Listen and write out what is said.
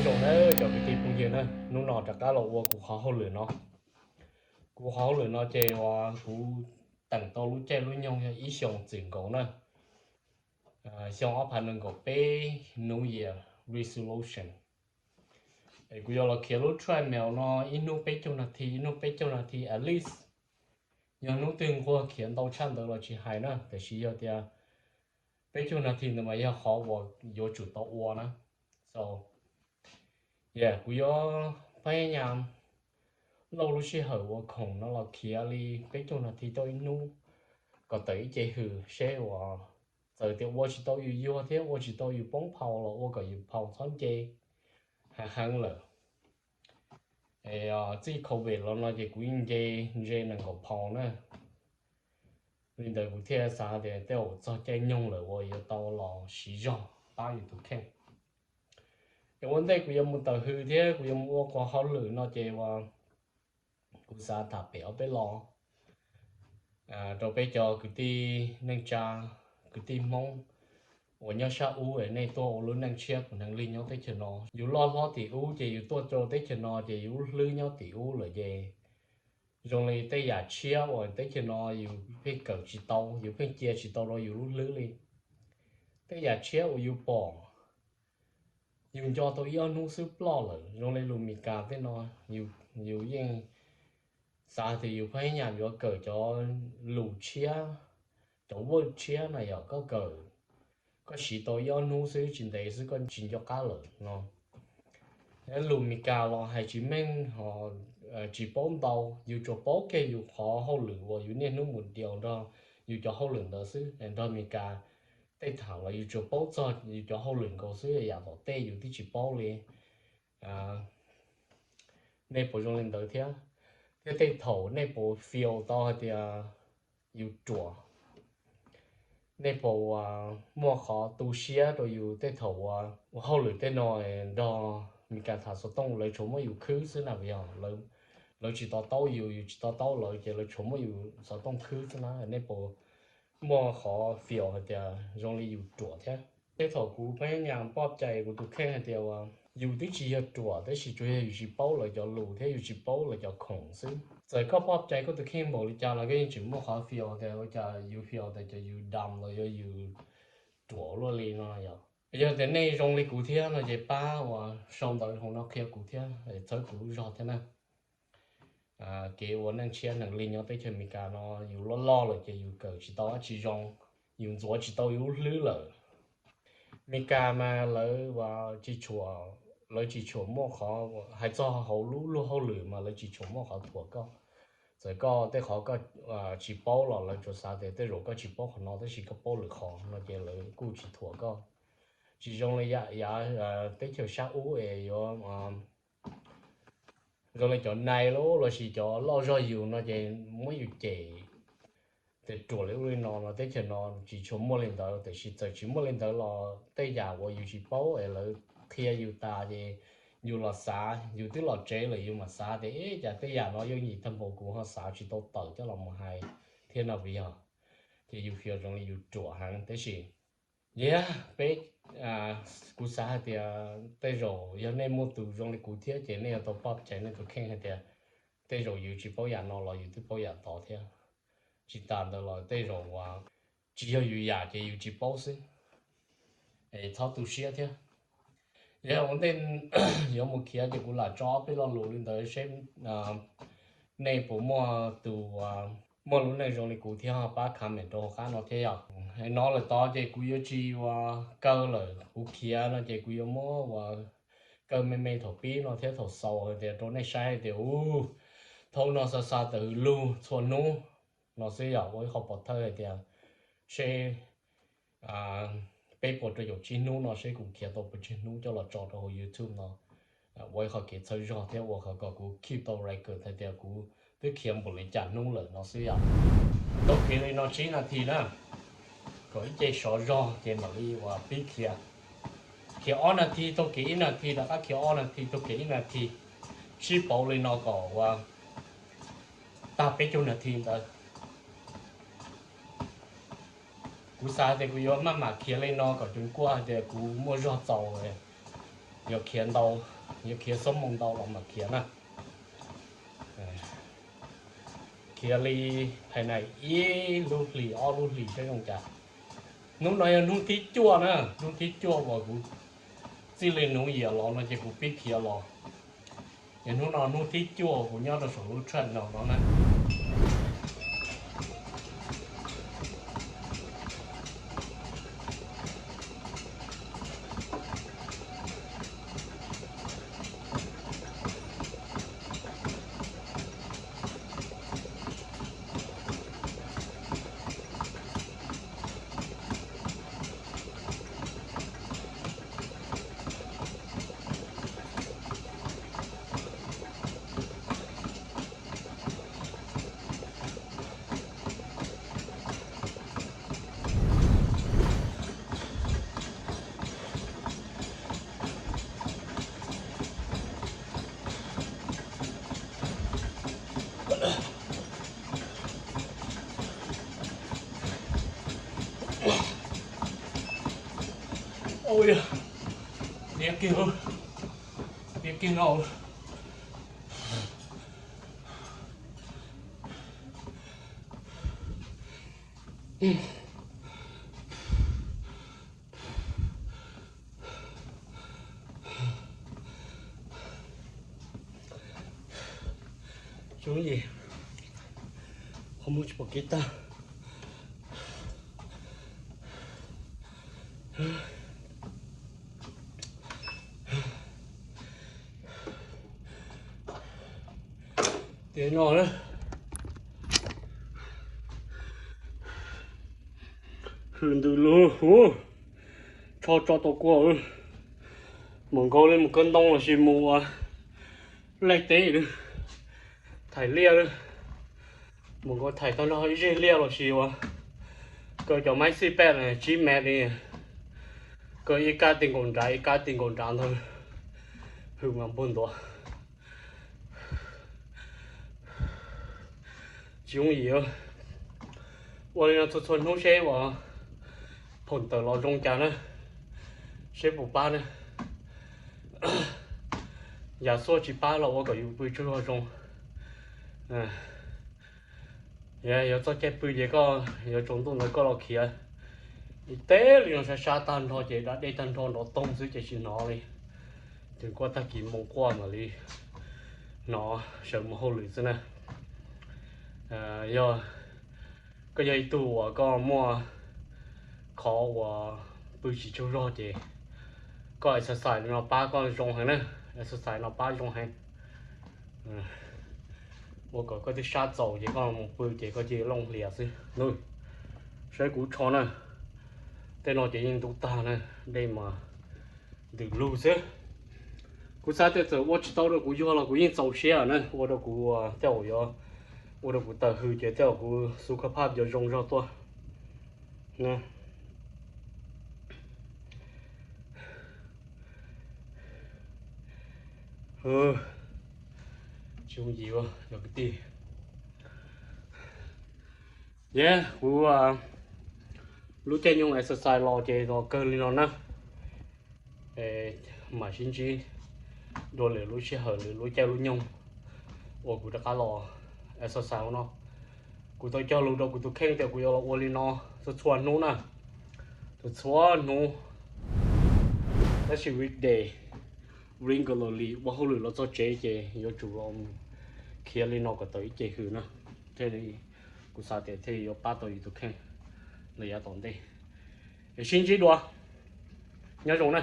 Zoo na, cov kwv tij phooj ywg na, hnub no rov qab los ua kuv qhov hauj lwm no. Kuv qhov hauj lwm no ces uas kuv teem tau lub caij lub nyoog yog ib xyoos txwm nkaus na. Xyoo ob phav nees nkaum peb, New Year resolution. Es kuv yuav los khiav lub treadmill no ib hnub peb caug nas this, ib hnub peb caug nas this at least. Yog hnub twg nquag khiav ntau tshaj ntawd los tsis hais na, tiam sis yog tias peb caug nas this ntawd mas yog qhov uas yuav tsum tau ua na. So, yeah, kuv yuav pab nyas lauj lub sij hawm ua khoom no los khiav li peb caug nas this tau ib hnub, kom tawm ib ce hws seb uas txawm tias ua tsis tau yus yuag thiab ua tsis tau yus poob phau los ua kom yus phau txhob nce heev heev lawm. Es txij covid los no ces kuv yeej nce ntse nees nkaum phau na. Li ntawd kuv thiaj xav tias tej zaum txog caij nyoog lawm uas yuav tau los siv zog pab yus tus kheej. Es ua ntej kuv yuav mus tawm hws thiab kuv yuav mus ua qhov hauj lwm no ces uas kuv xav tham pem ob peb lo rau peb cov kwv tij neej tsa, kwv tij Hmoob uas nyob sab ub es nej tuaj ua lub neej tshiab kuv neeg li nyob teb chaws no. Yus loj hlob tim ub ces yus tuaj rau teb chaws no ces yus lub hlwb nyob tim ub lawm ces zoo li tej yam tshiab uas teb chaws no yus pheej kawm tsis tau, yus pheej cia tsis tau rau yus lub hlwb li. Tej yam tshiab uas yus pom, yus nco tau ib ob hnub xwb ploj lawm. Zoo li lus Mis Kas tej no, yus yeej xav tias yus pheej nyam yuav kawm cov lus tshiab, cov word tshiab na yom, koj kawm, koj siv tau ib ob hnub xwb tsis ntev xwb koj tsis nco qab lawm no. Lus Mis Kas los hais tsis meej, tsis paub ntau, yus tsuas paub kiag yus qhov hauj lwm uas yus niaj hnub mus diaus nrog yus cov hauj lwm ntawd xwb. Nrog Mis Kas tej tham los yus tsuas paub txog yus cov hauj lwm nkaus xwb, yam tom tej yus twb tsis paub li. Nej puas zoo li ntawd thiab? Thiab tej thaum nej puas feel tau hais tias yus ruam? Nej puas muaj qhov tu siab rau yus tej thaum uas ua hauj lwm tej no nrog Mis Kas tham xov tooj lawv tsuas muab yus khwb xwb na, yog lawv tsis to taub yus, yus tsis to taub lawv ces lawv tsuas muab yus xov tooj khwb xwb na? Nej puas muaj qhov feel hais tias zoo li yus ruam thiab? Tej thaum kuv pheej nyas poj cai kuv tus kheej hais tias uas yus twb tsis yog ruam tab sis tsuas yog yus tsis paub lawv cov lus thiab yus tsis paub lawv cov khoom xwb. Txawm koj poj cai koj tus kheej npaum li cas los koj yeej tseem muaj qhov feel tias ua cas yus feel tias cov yus dam los yog yus ruam luaj li no yom. Yog tias nej zoo li kuv thiab no ces pab uas sau ntawv hauv no qhia kuv thiab, txhawb kuv lub zog thiab na. Kev ua neej tshiab neeg li nyob teb chaws Amelikas no yus loj loj lawm ces yus kawm tsis tau dab tsi zoo, yus ntxuav tsis tau yus lub hlwb lawm. Amelikas mas lawv tsis tshua, lawv tsis tshua muaj qhov, hais txog hauv lub luag hauj lwm mas lawv tsis tshua muaj qhov thuam koj. Txawm koj tej qhov koj tsis paub los lawv tsuas xav tias tej zaum koj tsis paub qhov no tab sis koj paub lwm qhov no ces lawv kuj tsis thuam koj. Tsis zoo li yav teb chaws sab ub es yuav zoo li cov nais los sis cov loj zog yus no ces muab yus cem tias ruam li ub li no no. Teb chaws no tsis tshua muaj li ntawd, tiam sis txawm tsis muaj li ntawd los tej yam uas yus tsis paub es lawv qhia yus tas ces yus los xav, yus twb los tsev lawm yus mam xav tias ib cas tej yam no yooj yim tag npaum kuv ho xav tsis tau tawm coj los mus hais thiab no puas yog? Ces yus feel zoo li yus ruam heev tab sis yog peb, kuv xav hais tias tej zaum yog nej muaj tus zoo li kuv thiab ces nej yuav tau poj cai nej tus kheej hais tias tej zaum yus tsis paub yam no los yus twb paub yam tod thiab. Tsis tas ntawd los tej zaum uas tsis yog yus yam ces yus tsis paub xwb. Es txhob tu siab thiab. Yog ua ntej yuav mus khiav ces kuv lam tso peb lo lus li ntawd seb nej puas muaj tus muaj lub neej zoo li kuv thiab ho pab comment rau hauv qab no thiab yom. No lawm tod ces kuv yuav tsis ua kaw lawm, kuv khiav no ces kuv yuav muab ua kaw me me thaum pib no thiab thaum xaus hais tias rau nej saib tias u, thaum no xa xa tawm lug txhua hnub no xwb yom. Ua ib qho pov thawj hais tias seb peb puas rau caum tsib hnub no seb kuv khiav tau puas tsawg hnub coj los tso rau hauv YouTube no. Ua ib qho kev txhawb zog thiab ua qhov kom kuv keep tau record hais tias kuv twb khiav npaum li cas hnub lawm no xwb yom. Tau khiav li no tsib nas this na, kom ib ce sov zog ces mam li ua pib khiav. Khiav ob nas this tau kev ib nas this, rov qab khiav ob nas this tau kev ib nas this, sib pauv li no kom ua tag peb caug nas this ntawd. Kuv xav tias kuv yuav maj mam khiav li no kom cuag kuaj hais tias kuv muaj zog txaus Yuav khiav ntau, yuav khiav xob moos ntau los mam khiav na. Khiav li hais na, ib lub hlis ob lub hlis saib zoo cas. Hnub no yog hnub thib cuaj na, hnub thib cuaj uas kuv txij li New Year los no ces kuv pib khiav los. Ces hnub no hnub thib cuaj kuv nyob rau saum lub track no no na. Ua, diav kiag, diav kiag no. Zoo li qhov muag tsis pom kev tag. Tiam no na, hwm ntws lug, tsho tso tau kua, mus nkaus li mus kaw ntoo los sis mus ua laij teb, thaim liaj, mus nkaus thaim tag nrho ib zeg liaj los sis ua kaw cov maiv xij paj tsib mev li, kaw ib kab ti nkaus nrad ib kab ti nkaus nrad ntag, hwm mas npuag ntuav. Tsis yooj yim. Ua li no txhua txhua hnub seb uas phoom tawm los zoo cas na, seb puas pab na. Yav xuaj tsis pab los ua kom yus pw tsaug zog zoo. Yog txoj caij pw ces koj yuav tsaus ntuj ntawd koj los khiav. Teb li no sab sab tag nrho ces da dej tag nrho nrov toog xwb ces tsis hnov li. Ces kuaj tag kis moo quaj mam li hnov sawv mus hauj lwm xwb na. Yog koj yog ib tug uas koj muaj qhov uas pw tsis tsaug zog ces koj exercise no pab koj zoo heev na, exercise no pab zoo heev. Ua kom koj twb sab txaus ces koj mus pw ces koj cia li looj hlias xwb. Saib kuv tsho na, tej no ces yeej ntub tag na, dej mas ntws lug xwb. Kuv xav tias txawm ua tsis tau rau kuv yuag los kuv yeej txaus siab na, ua rau kuv tej zaum yuav, ua rau kuv tawm hws ces tej zaum kuv xub kha phaj yuav zoo zog tuaj. Tsis yooj yim yog kwv tij. Yog kuv lub caij nyoog exercise los ces los kawg li no na. Mam sib ntsib dua lwm lub sij hawm lwm lub caij lub nyoog uas kuv rov qab los exercise no. Kuv tau cog lus rau kuv tus kheej tias kuv yuav los ua li no txhua txhua hnub na, txhua txhua hnub. Tab sis weekday regularly ua hauj lwm los txog tsev ces yuav tsum los khiav li no kom tau ib ce hws na. Thiaj li kuv xav tias thiaj yuav pab tau yus tus kheej los yav tom ntej. Es sib ntsib dua, nyob zoo na.